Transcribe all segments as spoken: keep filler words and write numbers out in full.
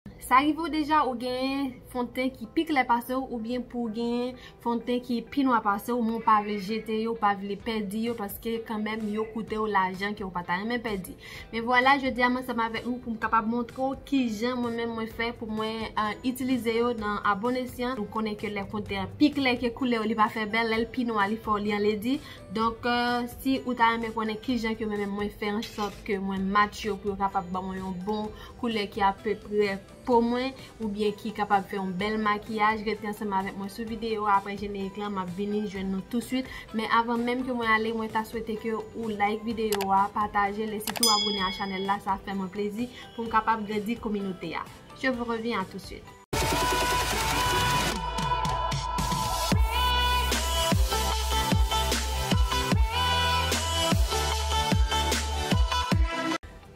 Sa rive w deja ou genyen fondten ki pi klè pase w, oubyen pou w genyen fondten ki pi nwa pase w, men w pa vle jete yo, w pa vle pèdi yo, paske kanmenm yo koute w lajan ke w pa ta renmen pèdi. Men vwala, jodi a m ansanm avèk nou pou m kapab montre w kijan mwen menm mwen fè pou mwen, euh, itilize yo nan a bon esyan. Nou konnen ke lè fondten an pi klè ke koulè w, li pa fè bèl, lè l pi nwa, li fè w, li anledi. Donk, euh, si ou ta renmen konnen kijan ke mwen menm mwen fè an sòt ke mwen match yo pou yo kapab ban mwen yon bon koulè ki apeprè po mwen, oubyen ki kapab fè yon bèl makiyaj, rete ansanm avèk mwen sou videyo a. Apre jenerik lan, m ap vini jwenn nou touswit. Men avan menm ke mwen ale, mwen ta swete ke ou like videyo a, pataje l, e sitou abone a chanèl la, sa ap fè mwen plezi pou m kapab grandi kominote a. Je vous reviens à tout de suite.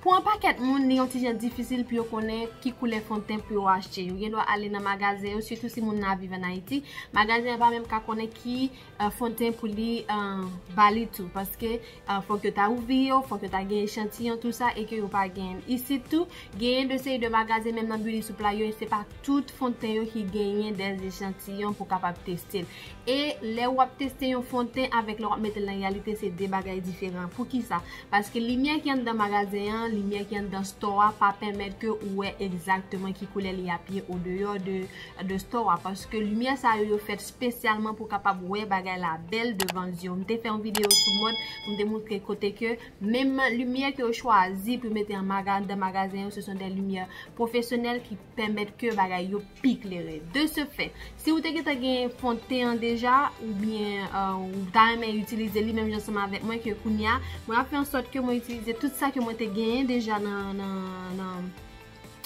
Pou yon pakèt moun, li yon ti jan difisil pou yo konnen ki koulè fondten pou yo achte. Yo gen dwa ale nan magazen yo, sitou si moun nan ap viv ann Ayiti. Magazen an pa menm ka konnen ki, euh, fondten pou li, euh, ba li tou, paske, euh, fòk yo ta ouvri yo, fòk yo ta gen echantiyon, tou sa, e ke yo pa genyen. Isit tou, genyen de seri de magazen, menm nan Beauty Supply yo, e se pa tout fondten yo ki genyen de echantiyon pou kapab teste l. E lè w ap teste yon fondten avèk lè w ap mete l nan reyalite, se de bagay diferan. Poukisa? Paske limyè ki anndan magazen an, limyè ki anndan store a, pa pèmèt ke ou wè egzakteman ki koulè li ap ye odeyò de, de store a. Paske limyè sa yo, yo fèt espesyalman pou kapab wè bagay la bèl devan zye w. M te fè yon videyo sou mòd pou m te montre kote ke menm limyè ke yo chwazi pou mete an maga-, anndan magazen yo, se son de limyè pwofesyonèl ki pèmèt ke bagay yo pi klere. De ce fait, si ou te gentan gen fondten an deja, oubyen, euh, ou ta renmen itilize li menm jan ansanm avèk mwen ke kounye a, mwen ap fè an sòt ke mwen itilize tout sa ke mwen te genyen deja nan, nan, nan,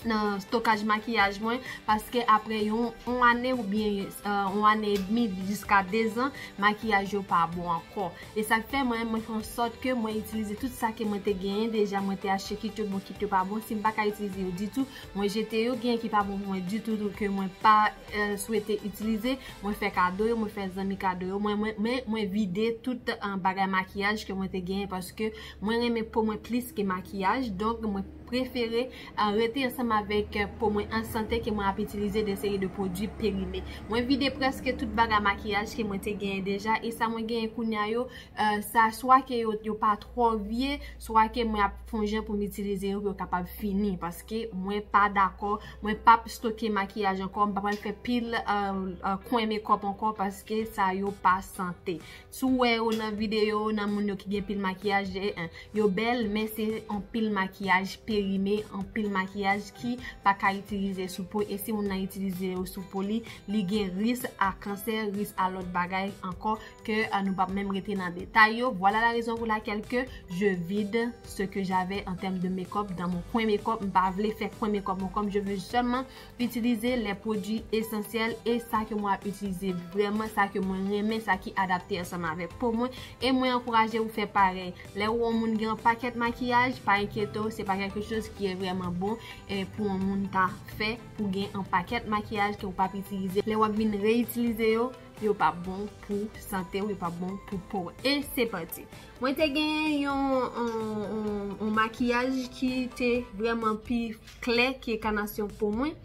nan stokaj makiyaj mwen, paske apre yon, yon ane oubyen, euh, yon ane edmi jiska dezan, makiyaj yo pa bon ankò. E sa k fè mwen, mwen fè an sòt ke mwen itilize tout sa ke mwen te genyen deja, mwen te achte, kit yo bon, kit yo pa bon. Si m pa ka itilize yo ditou, mwen jete yo, gen ki pa bon pou mwen ditou, tou ke mwen pa, euh, swete itilize, mwen fè kado yo, mwen fè zanmi kado yo, mwen, mwen, mwen, mwen vide tout, euh, bagay makiyaj ke mwen te genyen, paske mwen renmen po mwen plis ke makiyaj, donk mwen prefere, euh, rete ansanm avèk, euh, po mwen an sante ke mwen ap itilize de seri de pwodui perime. Mwen vide prèske tout bagay makiyaj ke mwen te genyen deja, e sa mwen genyen kounye a yo, euh, sa swa ke yo, yo pa twò vye, swa ke mwen ap fè yon jan pou m itilize yo pou yo kapab fini, paske mwen pa dakò, mwen p ap stoke makiyaj ankò, m pa pral fè pil, euh, euh, kwen makeup ankò, paske sa yo pa sante. Si w wè yo nan videyo, nan moun yo ki gen pil makiyaj, eh, eh, yo bèl, men se anpil makiyaj perime, anpil makiyaj ki pa ka itilize sou po, e si moun nan itilize yo sou po li, li gen risk a kansè, risk a lòt bagay ankò ke, euh, nou p ap menm rete nan detay yo. Voilà la raison pour laquelle que je vide ce que j'avais en termes de make-up dans mon coin make-up. M pa vle fè kwen makeup mwen kòm, je veux seulement itilize les produits essentiels e sa ke mwen ap itilize vrèman, sa ke mwen renmen, sa ki adapte ansanm avèk po mwen. E mwen ankouraje ou fè parèy. Lè ou wè yon moun gen yon pakèt makiyaj, pa enkyete w, se pa quelque chose qui est vraiment bon, e pou yon moun ta fè pou gen yon pakèt makiyaj ke ou p ap itilize. Lè w ap vin reyitilize yo, yo p ap bon pou sante w, yo p ap bon pou po w. E se pati. Mwen te gen yon, yon, yon, yon makiyaj ki te vrèman pi klè ke kanasyon po mwen.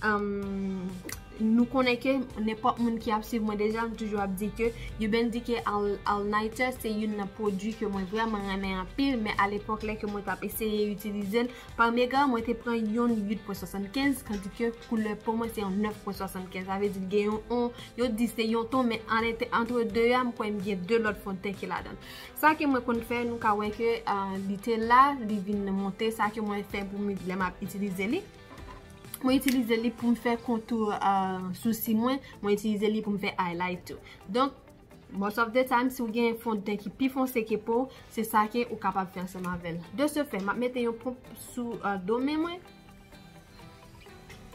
Anm, nou konnen ke nenpòt moun ki ap swiv mwen deja, m toujou ap di ke Urban Decay All, All Nighter se youn nan pwodui ke mwen vrèman renmen anpil, men alepòk lè ke mwen t ap eseye itilize l, pa mega, mwen te pran yon uit pwen swasannkenz, tandis ke koulè po mwen se yon nèf pwen swasannkenz. Sa vle di l gen yon, yon, yo di se yon ton, men an ente-, antre de a, m kwè m gen de lòt fondten ki ladan l. Sa ke mwen konn fè, nou ka wè ke, ah, li te la, li vin monte. Sa ke mwen fè pou m, lè m ap itilize li, mwen itilize li pou m fè kontou, ah, sousi mwen, mwen itilize li pou m fè highlight tou. Donk, most of the time, si w gen fondten ki pi fonse ke po w, se sa ke ou kapab fè ansanm avè l. De ce fait, m ap mete yon ponp sou, ah, do men mwen.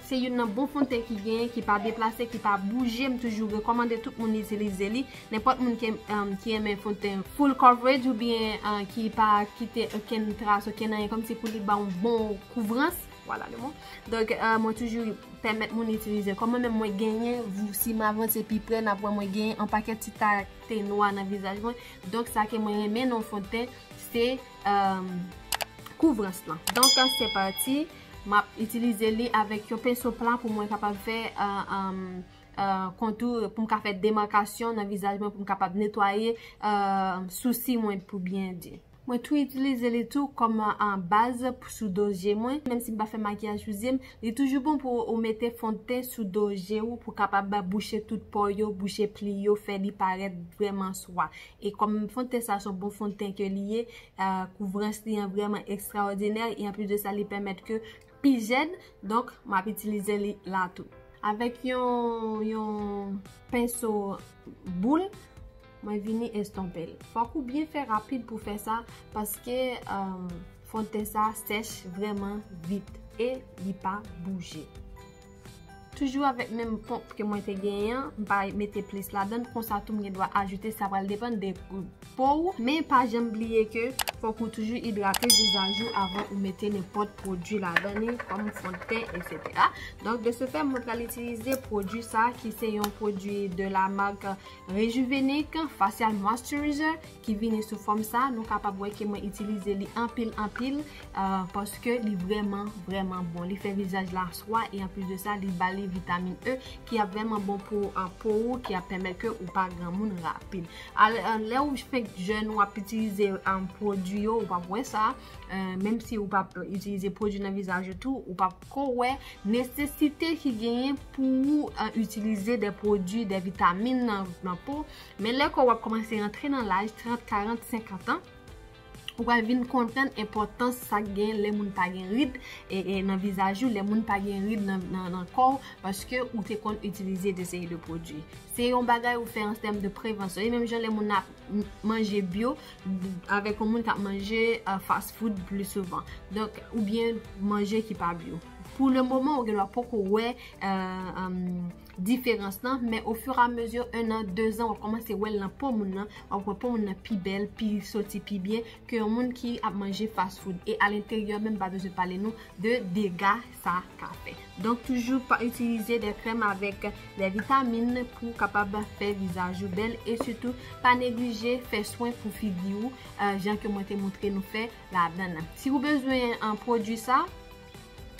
Se youn nan bon fondten ki genyen, ki pa deplase, ki pa bouje. M toujou rekòmande tout moun itilize li. Nenpòt moun ki, um, ki renmen fondten full coverage oubyen, uh, ki pa kite okenn tras, okenn anyen, kòmsi pou li ba yon bon kouvrans. Voilà le mot. Donk, uh, mwen toujou pèmèt moun itilize. Kòm mwen menm mwen genyen, si m avanse pi pre, n ap wè mwen genyen yon pakèt ti take nwa nan vizaj mwen. Donk, sa ke mwen renmen nan fondten, se, um, kouvrans lan. Donk, se pati. M ap itilize li avèk yon penso pla pou mwen kapab fè, euh, euh, euh, kontou, pou m ka fè demakasyon nan vizaj mwen, pou m kapab netwaye, euh, sousi mwen pou byen di. Mwen tou itilize li tou kòm, euh, baz pou sou do je mwen. Menm si m pa fè makiyaj sou zye m, li toujou bon pou ou mete fon de ten sou do je ou pou kapab bouche tout pò yo, bouche pli yo, fè li parèt vrèman swa. E kòm fon de ten sa se yon bon fon de ten ke li ye, euh, kouvrans li an vrèman ekstraòdinè e anplis de sa, li pèmèt ke pi jèn, donk, m ap itilize li la tou. Avèk yon, yon penso boul, mwen vini estonpe l. Fòk ou byen fè rapid pou fè sa, paske, euh, fon de ten sa sèch vrèman vit e li pa bouje. Toujou avèk menm ponp ke mwen te genyen an, m pa mete plis ladan l, konsa tou m gen dwa ajoute, sa pral depann de po w, men pa janm bliye ke fòk ou toujou idrate vizaj ou avan ou mete nenpòt pwodui ladan li, kòm fon de ten, et cetera. Donk, de ce fait, mwen pral itilize pwodui sa ki se yon pwodui de la marque Rejuvenate Facial Moisturizer ki vini sou fòm sa. Nou kapab wè ke mwen itilize li anpil, anpil, euh, paske li vrèman, vrèman bon. Li fè vizaj la swa e anplis de sa, li ba li vitamin E ki ap vrèman bon pou, euh, po ou, ki ap pèmèt ke ou pa granmoun rapid. Al-, euh, lè ou fenk jèn, w ap itilize, euh, pwodui yo, ou p ap wè sa. Euh, menm si ou p ap itilize pwodui nan vizaj ou tou, ou p ap ko wè nesesite ki genyen pou ou, euh, itilize de pwodui, de vitamin nan, nan po. Men lè kò w ap kòmanse rantre nan laj trant, karant, senkant an, ou pral vin konprann enpòtans sa k gen lè moun pa gen rid, e, e nan vizaj ou, lè moun pa gen rid nan, nan, nan kò w, paske ou te konn itilize de seri de pwodui. Se yon bagay ou fè an tèm de prevansyon. E menm jan lè moun ap m-, manje byo, d-, avèk yon moun k ap manje, euh, fast food pli souvan. Donk, oubyen manje ki pa byo. Pou le moman, ou gen dwa poko wè, euh, euh, diferans lan, men au fur et à mesure, un an, de zan, w ap kòmanse wè l nan po moun nan, w ap wè po moun nan pi bèl, pi soti pi byen ke yon moun ki ap manje fast food. E alenteryè menm, pa bezwen pale nou de dega sa ka fè. Donk, toujou pa itilize de krèm avèk de vitamin pou kapab fè vizaj ou bèl e sitou pa neglije fè swen pou figi ou, euh, jan ke mwen te montre nou fè ladan l. Si ou bezwen, euh, pwodui sa,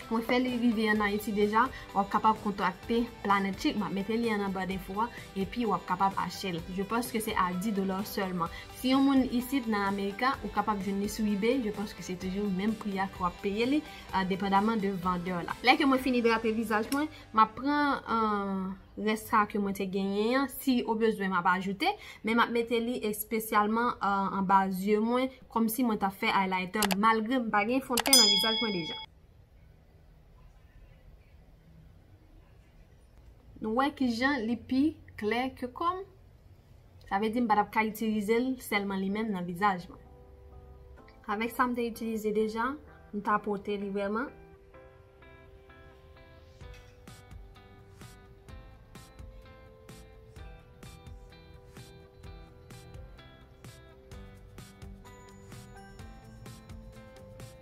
mwen fè li rive an Ayiti deja, w ap kapab kontakte Planet Chic, m ap mete lyen an nan ba enfo a, epi w ap kapab achte l. Je pense que c'est à dix dollars seulement. Si yon moun isit nan Amerika, ou kapab jwenn li sou eBay, je pense que c'est toujours menm pri a ke w ap peye li, euh, depandaman de vandè la. Lè ke mwen fin idrate vizaj mwen, m ap pran, euh, rès sa ke mwen te genyen an, si o bezwen m ap ajoute, men m ap mete li espesyalman, euh, anba zye mwen, kòmsi mwen t ap fè highlighter, malgre m pa gen fon de ten nan vizaj mwen deja. Nou wè kijan li pi klè ke kò m? Sa vle di m pa t ap ka itilize l sèlman li menm nan vizaj mwen. Avèk sa m te itilize deja, m tapote li vrèman.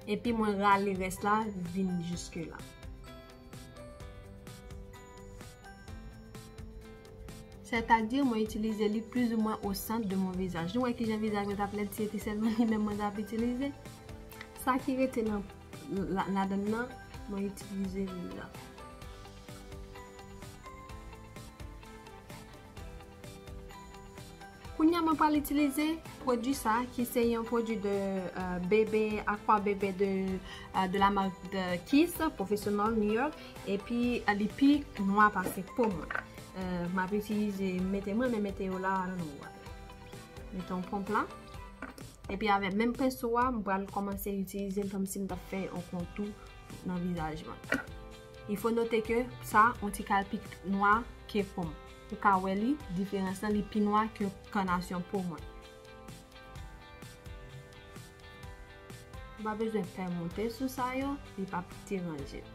Epi mwen rale rès la vin jiske la. Sètadi, mwen itilize li plizoumwen o sant de mon vizaj. Nou wè kijan vizaj mwen t ap lèd si se te sèlman li menm mwen t ap itilize? Sa ki rete nan, la, ladann nan, mwen itilize li la. Kounye a, mwen pral itilize pwodui sa, ki se yon pwodui de, euh, bebe, Aqua Bebe de, euh, de la marque de Kiss Professional New York. Epi, euh, li pi nwa pase po mwen. Euh, m ap itilize, mete, mwen renmen mete yo la, I don't know why. Mete yon ponp la. Epi avèk menm penso a, m pral kòmanse itilize l kòmsi m t ap fè yon kontou nan vizaj mwen. Il faut noter que sa, yon ti kal pi nwa ke po m. Ou ka wè li, diferans lan, li pi nwa ke kanasyon po mwen. Ou pa bezwen pè monte sou sa yo, li p ap deranje.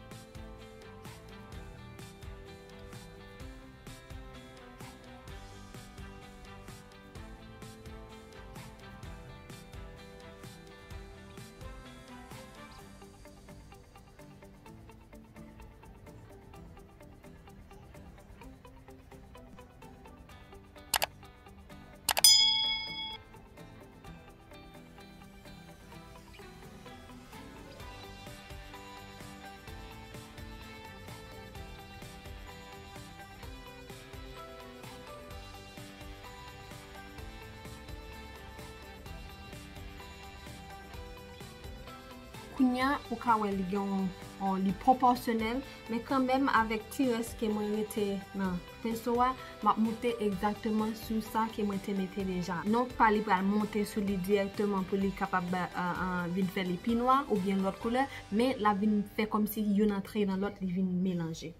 Kounye a, ou ka wè li gen yon, yon, li pwopòsyonèl, men kanmenm avèk ti rès ke mwen rete nan penso a, m ap moute egzakteman sou sa ke mwen te mete deja. Non pa li pral monte sou li dirèkteman pou li kapab, euh, euh, vin fè li pi nwa oubyen lòt koulè, men l ap vin fè kòmsi youn antre nan lòt, li vin melanje.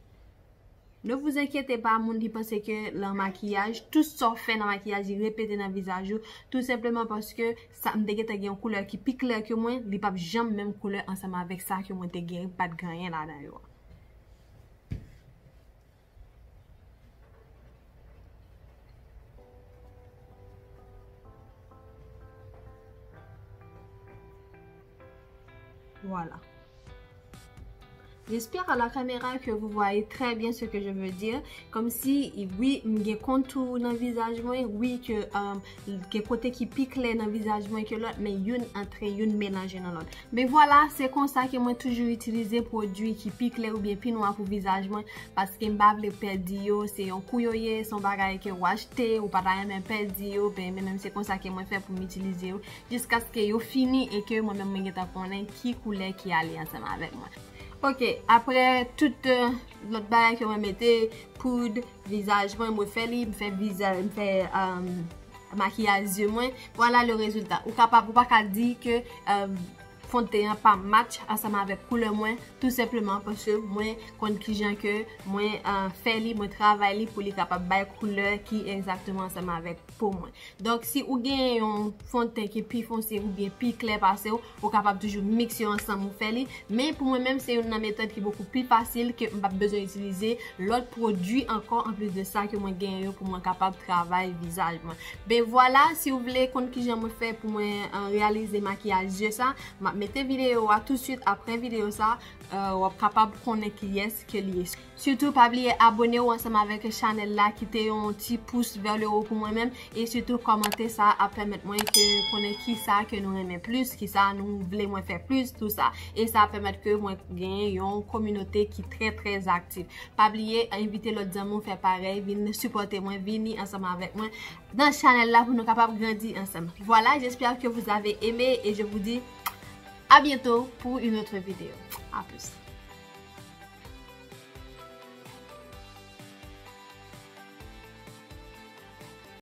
Ne vous inquiétez pas, moun ki panse ke nan makiyaj, tout sa w fè nan makiyaj, li repete nan vizaj ou, tou senpleman paske sa, m te gentan gen yon koulè ki pi klè ke mwen, li p ap janm menm koulè ansanm avèk sa ke mwen te gen, pa t gen anyen ladan yo a. Voilà. J'espère à la caméra que vous voyez très bien ce que je veux dire. Kòmsi, wi, m gen kontou nan vizaj mwen, wi, ke, um, gen kote ki pi klè nan vizaj mwen ke lòt, men youn antre, youn melanje nan lòt. Men vwala, se konsa ke mwen toujou itilize pwodui ki pi klè oubyen pi nwa pou vizaj mwen, paske m pa vle pèdi yo, se yon kou yo ye, se yon bagay ke w achte, ou pa ta renmen pèdi yo, ben, men menm se konsa ke mwen fè pou m itilize yo, jiskaske yo fini e ke mwen menm mwen gentan konnen ki koulè ki ale ansanm avèk mwen. Ok, apre tout, euh, lòt bagay ke mwen mete, poud, vizaj mwen, mwen fè li, m fè vizaj, m fè, euh, makiyaj zye mwen, vwala le rezilta. Ou kapab, ou pa ka di ke, euh, fondten an pa match ansanm avèk koulè mwen, tou senpleman paske mwen konn kijan ke mwen, euh, fè li, mwen travay li pou li kapab bay koulè ki egzakteman ansanm avèk po mwen. Donk, si ou gen yon fondten ki pi fonse oubyen pi klè pase w, ou kapab toujou mikse yo ansanm ou fè li. Men pou mwen menm, se youn nan metòd ki bokou pi fasil ke m p ap bezwen itilize lòt pwodui ankò anplis de sa ke mwen genyen yo pou mwen kapab travay vizaj mwen. Ben vwala, si w vle konn kijan mwen fè pou mwen, euh, reyalize makiyaj zye sa, m ap mete videyo a tousuit apre videyo sa, euh, w ap kapab konnen kiyès ke li ye. Sitou pa bliye abone w ansanm avèk chanèl la, kite yon ti pous vers le haut pou mwen menm, e sitou kòmante, sa ap pèmèt mwen ke konnen kisa ke nou renmen plis, kisa nou vle mwen fè plis, tou sa. E sa ap pèmèt ke mwen genyen yon kominote ki trè, trè aktif. Pa bliye envite lòt zanmi w fè parèy, vin sipòte mwen, vini ansanm avèk mwen nan chanèl la pou nou kapab grandi ansanm. Voilà, j'espère que vous avez aimé et je vous dis à bientôt pour une autre vidéo. À plus.